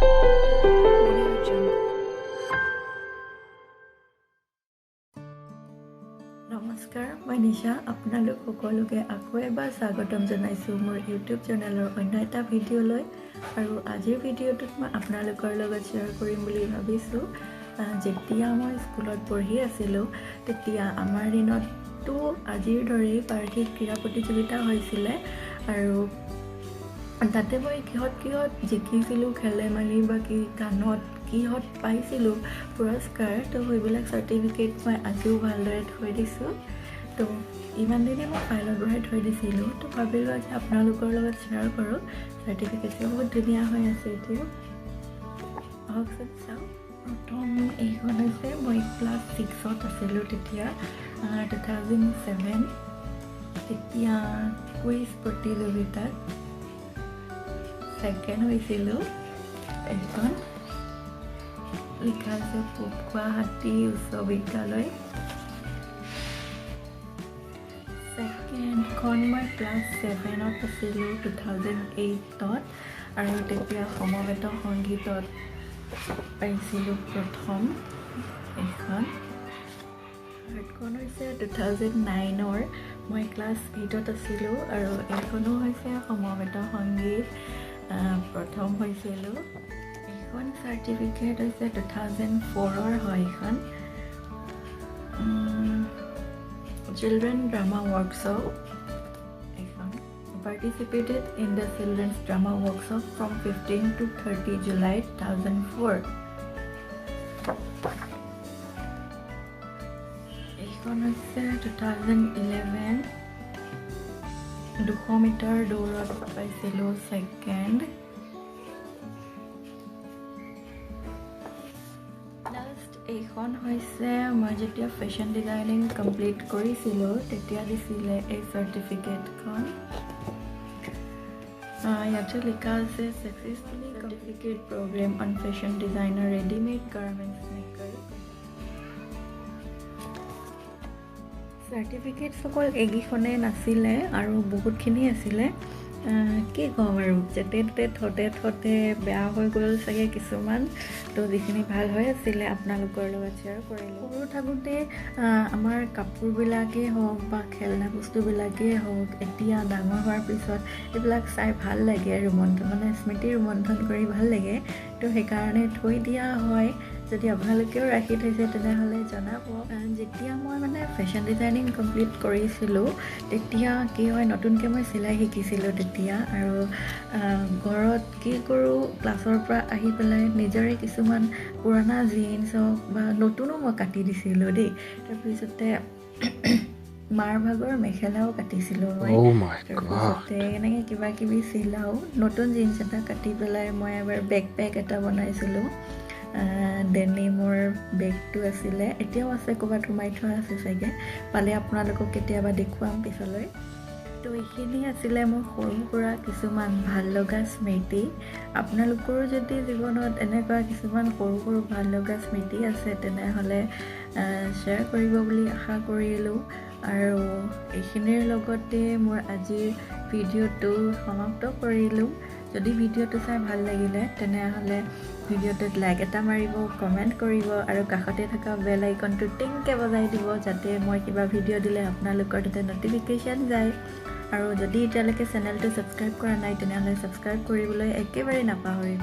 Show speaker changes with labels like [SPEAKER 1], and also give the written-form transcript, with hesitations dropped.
[SPEAKER 1] Audio Jungle.
[SPEAKER 2] নমস্কাৰ, মই নিশা। আপোনালোক সকলোকে আকৌ এবাৰ স্বাগতম জনাইছোঁ মোৰ ইউটিউব চেনেলৰ অন্য এটা ভিডিঅ'লৈ। আৰু আজিৰ ভিডিঅ'টোত মই আপোনালোকৰ লগত শ্বেয়াৰ কৰিম বুলি ভাবিছোঁ, যেতিয়া মই স্কুলত পঢ়ি আছিলোঁ তেতিয়া আমাৰ দিনততো আজিৰ দৰেই বাৰ্ষিক ক্ৰীড়া প্ৰতিযোগিতা হৈছিলে আৰু তাতে মই কিহত কিহত জিকিছিলোঁ, খেল ধেমালি বা কি গানত কিহত পাইছিলোঁ পুৰস্কাৰ, তো সেইবিলাক চাৰ্টিফিকেট মই আজিও ভালদৰে থৈ দিছোঁ। তো ইমান দিনে মই ফাইলত ভৰাই থৈ দিছিলোঁ, তো ভাবিলোঁ আজি আপোনালোকৰ লগত শ্বেয়াৰ কৰোঁ। চাৰ্টিফিকেটটো বহুত ধুনীয়া হৈ আছে এতিয়া। আহকচোন চাওঁ। প্ৰথম এইখন হৈছে, মই ক্লাছ 6ত আছিলোঁ তেতিয়া, 2007, তেতিয়া কুইজ প্ৰতিযোগিতাত ছেকেণ্ড হৈছিলোঁ। এইখন লিখা আছে পূব গুৱাহাটী উচ্চ বিদ্যালয়। ছেকেণ্ডখন মই ক্লাছ 7ত আছিলোঁ, 2008ত, আৰু তেতিয়া সমবেত সংগীতত পাইছিলোঁ প্ৰথম। এইখন থাৰ্ডখন হৈছে 2009ৰ, মই ক্লাছ 8ত আছিলোঁ আৰু এইখনো হৈছে সমবেত সংগীত, প্ৰথম হৈছিলোঁ। এইখন চাৰ্টিফিকেট হৈছে 2004ৰ হয়। এইখন চিলড্ৰেন ড্ৰামা ৱৰ্কশ্বপ। এইখন participated in the children's drama workshop from 15 to 30 July 2004। এইখন হৈছে 2011, 200 মিটাৰ দৌৰত পাইছিলোঁ ছেকেণ্ড। লাষ্ট এইখন হৈছে মই যেতিয়া ফেশ্বন ডিজাইনিং কমপ্লিট কৰিছিলোঁ তেতিয়া দিছিলে এই চাৰ্টিফিকেটখন। ইয়াতে লিখা আছে successfully certificate programme on fashion designer readymade garments maker. Certificates অকল এইকেইখনেই নাছিলে আৰু বহুতখিনি আছিলে। কি ক'ম আৰু, যেতে ত'তে থওঁতে থওঁতে বেয়া হৈ গ'ল চাগে কিছুমান, তো যিখিনি ভাল হৈ আছিলে আপোনালোকৰ লগত শ্বেয়াৰ কৰিলোঁ। সৰু থাকোঁতে আমাৰ কাপোৰবিলাকেই হওক বা খেলনা বস্তুবিলাকেই হওক, এতিয়া ডাঙৰ হোৱাৰ পিছত এইবিলাক চাই ভাল লাগে, ৰোমন্থন মানে স্মৃতি ৰোমন্থন কৰি ভাল লাগে, তো সেইকাৰণে থৈ দিয়া হয়। যদি আপোনালোকেও ৰাখি থৈছে তেনেহ'লে জনাব। যেতিয়া মই মানে ফেশ্বন ডিজাইনিং কমপ্লিট কৰিছিলোঁ তেতিয়া কি হয়, নতুনকৈ মই চিলাই শিকিছিলোঁ তেতিয়া, আৰু ঘৰত কি কৰোঁ, ক্লাছৰ পৰা আহি পেলাই নিজৰে কিছুমান পুৰণা জিন্স হওক বা নতুনো মই কাটি দিছিলোঁ দেই। তাৰপিছতে মাৰ ভাগৰ মেখেলাও কাটিছিলোঁ মই।
[SPEAKER 1] Oh my God.
[SPEAKER 2] তাৰপিছতে এনেকৈ কিবা কিবি চিলাওঁ। নতুন জিন্স এটা কাটি পেলাই মই এবাৰ বেকপেক এটা বনাইছিলোঁ, ডেনিমৰ বেগটো আছিলে, এতিয়াও আছে, ক'ৰবাত সোমাই থোৱা আছে চাগে, পালে আপোনালোকক কেতিয়াবা দেখুৱাম পিছলৈ। তো এইখিনি আছিলে মোৰ সৰু সুৰা কিছুমান ভাল লগা স্মৃতি। আপোনালোকৰো যদি জীৱনত এনেকুৱা কিছুমান সৰু সৰু ভাল লগা স্মৃতি আছে তেনেহ'লে শ্বেয়াৰ কৰিব বুলি আশা কৰিলোঁ। আৰু এইখিনিৰ লগতে মোৰ আজিৰ ভিডিঅ'টো সমাপ্ত কৰিলোঁ। যদি ভিডিঅ'টো চাই ভাল লাগিলে তেনেহ'লে ভিডিঅ'টোত লাইক এটা মাৰিব, কমেণ্ট কৰিব আৰু কাষতে থকা বেল আইকনটো টিংকৈ বজাই দিব, যাতে মই কিবা ভিডিঅ' দিলে আপোনালোকৰ তাতে ন'টিফিকেশ্যন যায়। আৰু যদি এতিয়ালৈকে চেনেলটো ছাবস্ক্ৰাইব কৰা নাই তেনেহ'লে ছাবস্ক্ৰাইব কৰিবলৈ একেবাৰে নাপাহৰিব।